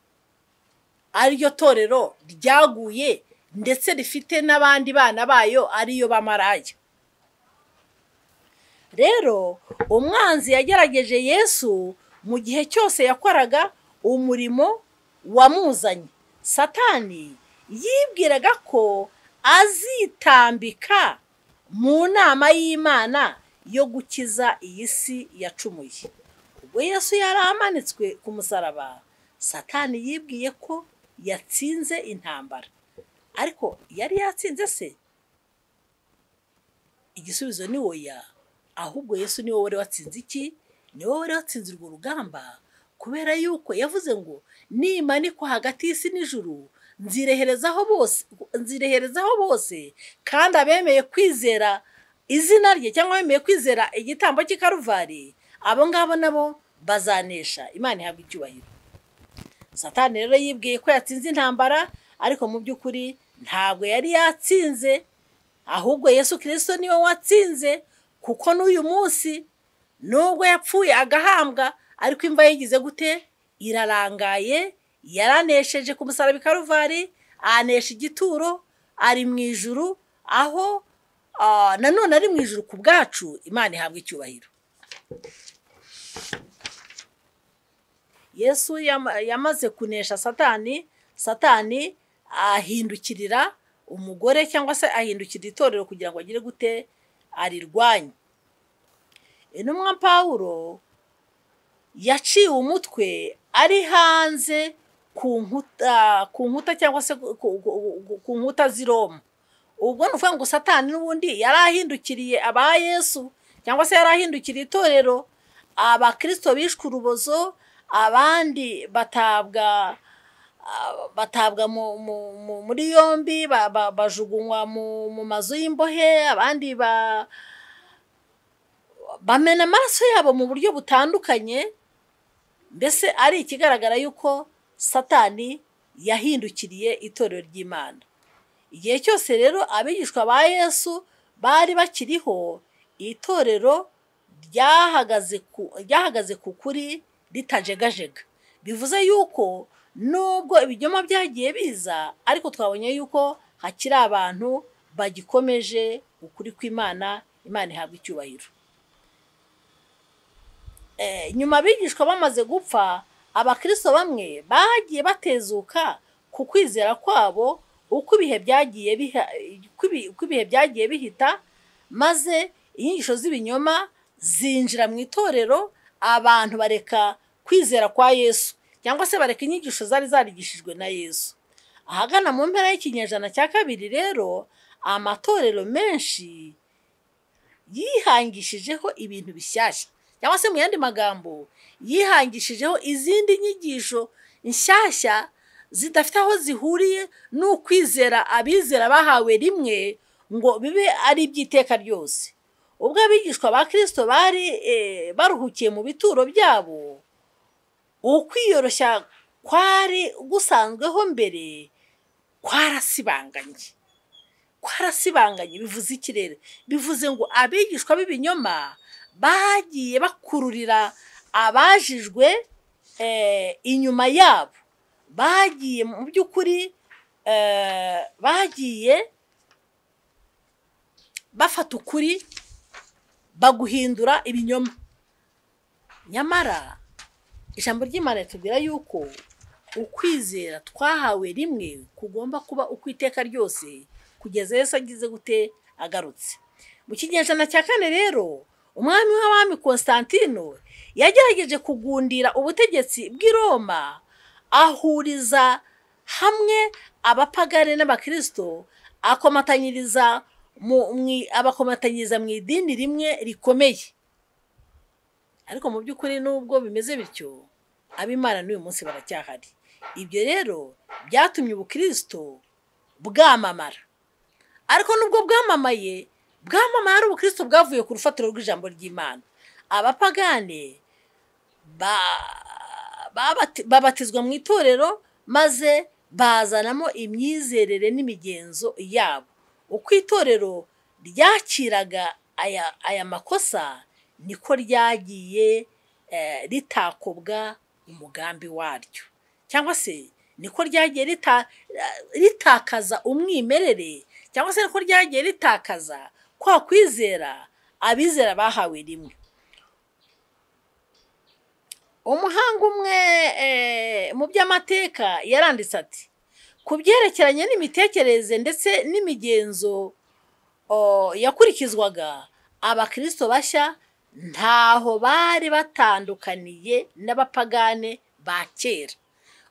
ariyo torero ryaguye ndetse rifite n'abandi bana bayo ariyo bamaraya. Rero umwanzi yagerageje Yesu mu gihe cyose yakoraga umurimo wamuzanye. Satani yibwiraga ko azitambika mu nama y'Imana yo gukiza iyi si yacumuye. Ubwo Yesu yari amanitswe ku musaraba, Satani yibwiye ko yatsinze intambara. Ariko yari yatsinze se? Igisubizo ni oya. Ahubwo Yesu niwe wari watsinze iki? Niwe wari watsinze urwo rugamba, kubera yuko yavuze ngo nimanikwa hagati y'isi n'ijuru nzireherezaho bose, nzireherezaho bose, kandi abemeye kwizera izina rye cyangwa abemeye kwizera igitambo cy'i Karuvari, abo ngabo nabo bazanesha. Imana ihabwa icyubahiro. Satani rero yibwiye ko yatsinze intambara, ariko mu by'ukuri ntabwo yari yatsinze, ahubwo Yesu Kristo niwe watsinze, kuko n'uyu munsi nubwo yapfuye agahambwa, ariko imva yigize gute? Irarangaye. Yaranesheje ku musaraba i Karuvari, anesha igituro, ari mu ijuru, aho nanone ari mu ijuru ku bwacu. Imana ihabwa icyubahiro. Yesu yamaze kunesha Satani, Satani ahindukirira umugore cyangwa se ahindukirira itorero kugira ngo agire gute? Arirwanye. Intumwa Pawulo yaciwe umutwe ari hanze ku nkuta cyangwa se ku nkuta z'i Roma. Ubwo ni ukuvuga ngo Satani n'ubundi yari ahindukiriye aba Yesu cyangwa se yari ahindukiriye itorero. Abakristo bishwe urubozo, abandi batabwa muri yombi, bajugunywa mu mazu y'imbohe, abandi bamena amaraso yabo mu buryo butandukanye. Mbese ari ikigaragara yuko Satani yahindukiriye itorero ry'Imana. Igihe cyose rero abigishwa ba Yesu bari bakiriho, itorero ryahagaze ku kuri ritajegajega. Bivuze yuko nubwo ibinyoma byagiye biza, ariko twabonye yuko hakiri abantu bagikomeje ukuri kw'Imana. Imana ihabwa icyubahiro. Nyuma abigishwa bamaze gupfa, abakristo bamwe bagiye batezuka ku kwizera kwabo uko ibihe byagiye bihita, maze inyigisho z'ibinyoma zinjira mu itorero, abantu bareka kwizera kwa Yesu cyangwa se bareka inyigisho zari zarigishijwe na Yesu. Ahagana mu mpera y'ikinyejana cya kabiri rero, amatorero menshi yihangishijeho ibintu bishyashya, cyangwa se mu yandi magambo yihangishijeho izindi nyigisho nshyashya zidafite aho zihuriye n'ukwizera abizera bahawe rimwe ngo bibe ari iby'iteka ryose. Ubwo abigishwa ba Kristo bari baruhukiye mu bituro byabo, ukwiyoroshya kwari gusanzweho mbere kwarasibanganye. Kwarasibanganye bivuze iki rero? Bivuze ngo abigishwa b'ibinyoma bagiye bakururira abajijwe inyuma yabo, bagiye mu by'ukuri bagiye bafata ukuri baguhindura ibinyoma. Nyamara ijambo ry'Imana ritubwira yuko ukwizera twahawe rimwe kugomba kuba ukwiteka ryose, kugeza Yesu agize gute agarutse. Mu kinyejana cya 4 rero umwami w'abami Constantino yagerageje kugundira ubutegetsi bw'i Roma, ahuriza hamwe abapagani n'abakristo, akomatanyiriza abakomatanyiriza mu idini rimwe rikomeye. Ariko mu by'ukuri nubwo bimeze bityo, ab'Imana n'uyu munsi baracyahari. Ibyo rero byatumye ubukristo bwamamara. Ariko nubwo bwamamaye, bwamamaye ari ubukristo bwavuye ku rufatiro rw'ijambo ry'Imana. Abapagane babatizwa mu itorero maze bazanamo imyizerere n'imigenzo yabo. Uko itorero ryakiraga aya makosa niko ryagiye ritakobwa umugambi waryo, cyangwa se niko ryagiye ritakaza umwimerere, cyangwa se niko ryagiye ritakaza kwa kwizera abizera bahawe rimwe. Umuhanga umwe mu by'amateka yaranditse ati: ku byerekeranye n'imitekerereze ndetse n'imigenzo yakurikizwaga, abakristo bashya ntaho bari batandukaniye n'abapagane ba kera.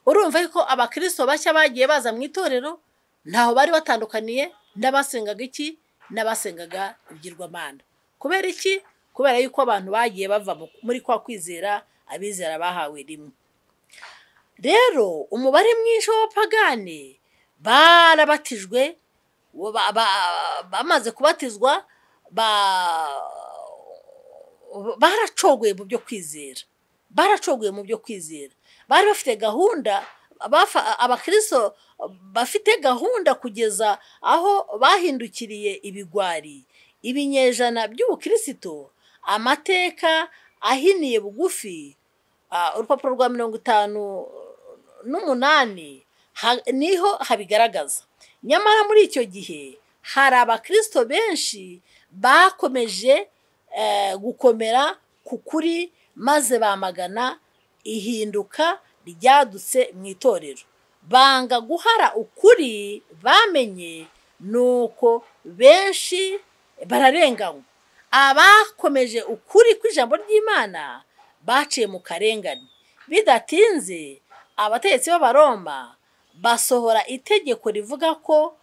Urumva ko abakristo bashya bagiye baza mu itorero ntaho bari batandukaniye n'abasengaga iki? N'abasengaga ibigirwamana. Kubera iki? Kubera yuko abantu bagiye bava muri kwa kwizera abizera bahawe rimwe. Rero umubare mwinshi w'abapagane barabatijwe, bamaze kubatizwa baracogoye mu byo kwizera, baracogoye mu byo kwizera. Bari bafite gahunda, abakristo bafite gahunda kugeza aho bahindukiriye ibigwari. Ibinyejana by'ubukristo, amateka ahiniye bugufi, urupapuro rwa 58 niho habigaragaza. Nyamara muri icyo gihe hari abakristo benshi bakomeje gukomera ku kuri, maze bamagana ihinduka ryadutse mu itorero, banga guhara ukuri bamenye, nuko benshi bararenganywa. Abakomeje ukuri kw'ijambo ry'Imana baciye mu karengane. Bidatinze abategetsi b'Abaroma basohora itegeko rivuga ko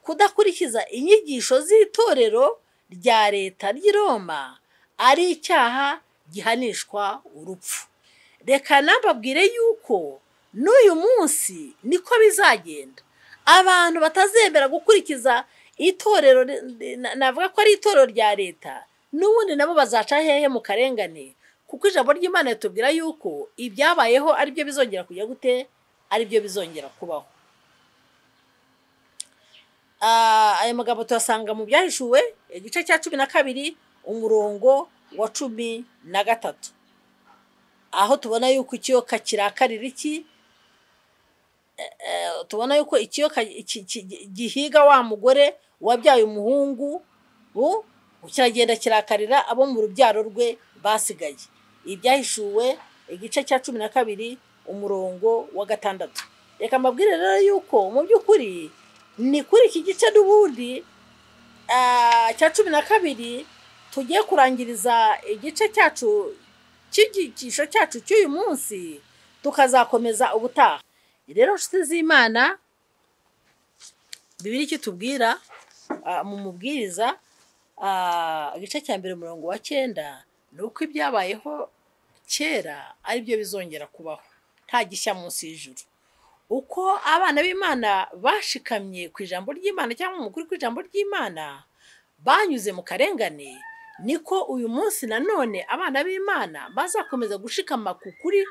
kudakurikiza inyigisho z'itorero rya leta ry'i Roma ari icyaha gihanishwa urupfu. Reka nababwire yuko n'uyu munsi niko bizagenda. Abantu batazemera gukurikiza itorero, navuga ko ari itorero rya leta, n'ubundi nabo bazaca hehe? Mu karengane. Kuko ijambo ry'Imana ritubwira yuko ibyabayeho ari byo bizongera kujya gute, ari byo bizongera kubaho. Aya magambo tuyasanga mu Byahishuwe igice cya 12 umurongo wa 13, aho tubona yuko ikiyoka kirakarira iki, tubona yuko ikiyoka gihiga wa mugore wabyaye umuhungu, kiragenda kirakarira abo mu rubyaro rwe basigaye. Ibyahishuwe igice cya 12 umurongo wa 6. Reka mbabwire rero yuko mu by'ukuri ni kuri iki gice n'ubundi cya 12 tugiye kurangiriza igice cyacu cy'igicisho cyacu cy'uyu munsi, tukazakomeza ubutaha. Rero nshuti z'Imana, Bibiliya kitubwira mu mubwiriza igice cya 1 umurongo wa 9 ni uko ibyabayeho kera ari byo bizongera kubaho, nta gishya munsi y'ijuru. Uko abana b'Imana bashikamye ku ijambo ry'Imana cyangwa mu kuri kw'ijambo ry'Imana banyuze mu karengane, niko uyu munsi nanone abana b'Imana bazakomeza gushikama ku kuri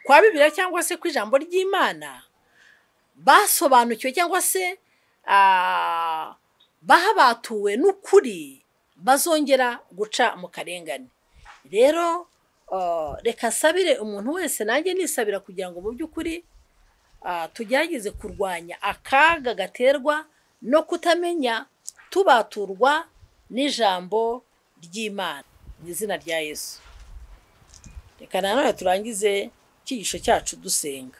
kwa Bibiliya cyangwa se ku ijambo ry'Imana, basobanukiwe cyangwa se bahabatuwe n'ukuri, bazongera guca mu karengane. Rero reka nsabire umuntu wese, nanjye nisabira, kugira ngo mu by'ukuri tugerageze kurwanya akaga gaterwa no kutamenya, tubaturwa n'ijambo ry'Imana mu izina rya Yesu. Reka nanone turangize icyigisho cyacu dusenga.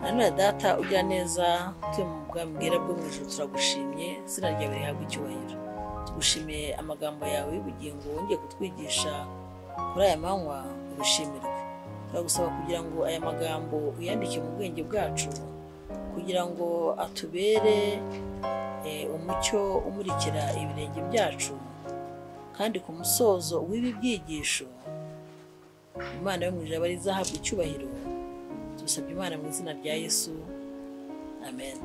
Nanone Data ugira neza, tuye mu bwami bwera bwo mu ijuru, turagushimye, izina ryawe rihabwa icyubahiro. Tugushimiye amagambo yawe y'ubugingo wongeye kutwigisha kuri aya manywa, ubishimirwe. Turagusaba kugira ngo aya magambo uyandike mu bwenge bwacu, kugira ngo atubere umucyo umurikira ibirenge byacu, kandi ku musozo w'ibi byigisho Imana yo mu ijuru abe ari izahabwa icyubahiro. Tubisabye Imana mu izina rya Yesu, amen.